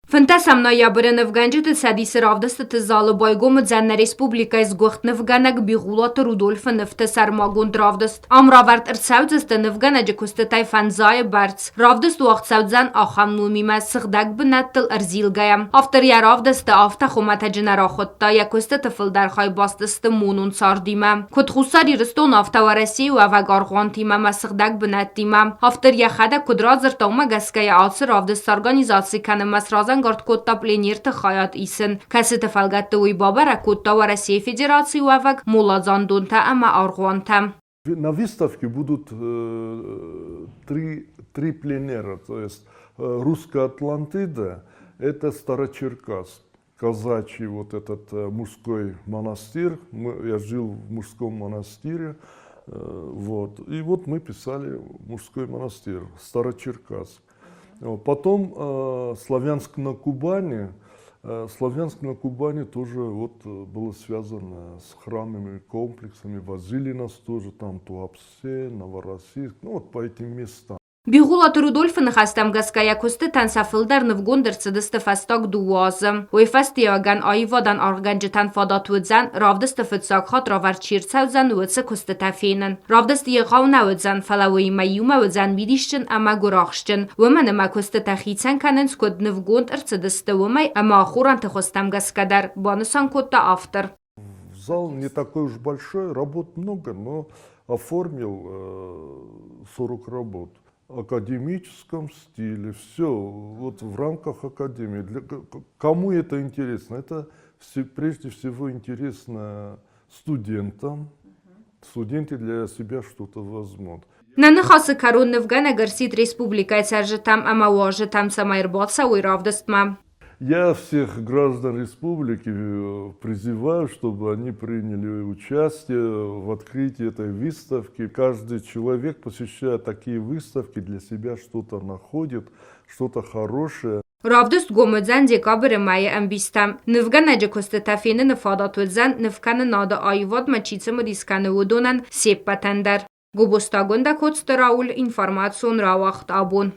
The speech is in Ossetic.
15 ноябры Нывгӕнджыты цӕдисы равдыстыты залы байгом уыдзӕн нӕ республикӕйы сгуыхт нывгӕнӕг Бигъулаты Рудольфы нывты сӕрмагонд равдыст. Ам равӕрд ӕрцӕудзысты нывгӕнӕджы куыстытӕй фӕндзайы бӕрц. Равдыст уагъд цӕудзӕн ахӕм номимӕ сыгъдӕг бынӕттыл ӕрзилгӕйӕ. Автор йӕ равдысты афтӕ хуымӕтӕджы нӕ рахуыдта, йӕ куыстыты фылдӕр хай баст сты монон цардимӕ. Куыд Хуссар Ирыстон, афтӕ Уӕрӕсейы уӕвӕг аргъуантимӕ ӕмӕ сыгъдӕг бынӕттимӕ. Автор йӕхӕдӕг куыд радзырдта, уымӕ гӕсгӕ йӕ ацы равдыст сорганизаци кӕнынмӕ сразӕнгард кодта пленерты хайад исын, кӕцыты фӕлгӕтты уый бабӕрӕг кодта Уӕрӕсейы Федерацийы уӕвӕг моладзандонтӕ ӕмӕ аргъуантӕ. На выставке будут три пленера, то есть русская Атлантида – это Старочеркасск, казачий вот этот мужской монастырь. Я жил в мужском монастыре, вот. И вот мы писали мужской монастырь, Старочеркасск. Потом Славянск на Кубани. Славянск на Кубани тоже вот было связано с храмами, комплексами. Возили нас тоже там Туапсе, Новороссийск, ну вот по этим местам. Бигъуылаты Рудольфы ныхӕстӕм гӕсгӕ йӕ куыстытӕн сӕ фылдӕр нывгонд ӕрцыдысты фӕстаг дыууӕ азы. Уый фӕстиуӕгӕн аивадӕн аргъгӕнджытӕн фадат уыдзӕн, равдысты фыццаг хатт равӕрд чи рцӕудзӕн, уыцы куыстытӕ фенын. Равдыст егъау нӕ уыдзӕн, фӕлӕ уыимӕ иумӕ уыдзӕн мидисджын ӕмӕ гуырахстджын. Уымӕн ӕмӕ куыстытӕ хицӕн кӕнынц, куыд нывгонд ӕрцыдысты, уымӕй ӕмӕ ахорӕнты хуызтӕм гӕсгӕ дӕр, банысан кодта автор. Зал не такой уж большой, работ много, но оформил 40 работ. В академическом стиле, все вот в рамках академии. Кому это интересно? Это прежде всего интересно студентам. Студенты для себя что-то возьмут. Нӕ ныхасы кӕрон нывгӕнӕг ӕрсидт республикӕйы цӕрджытӕм ӕмӕ уазджытӕм, цӕмӕй ӕрбацӕуой равдыстмӕ. Я всех граждан республики призываю, чтобы они приняли участие в открытии этой выставки. Каждый человек, посещая такие выставки, для себя что-то находит, что-то хорошее. Равдыст гом уыдзӕн декабры мӕйы ӕмбистӕм. Нывгӕнӕджы куыстытӕ феныны фадат уыдзӕн, нывкӕнынады аивадмӕ чи цымыдис кӕны, уыдонӕн се ппӕтӕн дӕр. Гобозты Агуындӕ, Коцты Рауль, информацион рауагъд абон.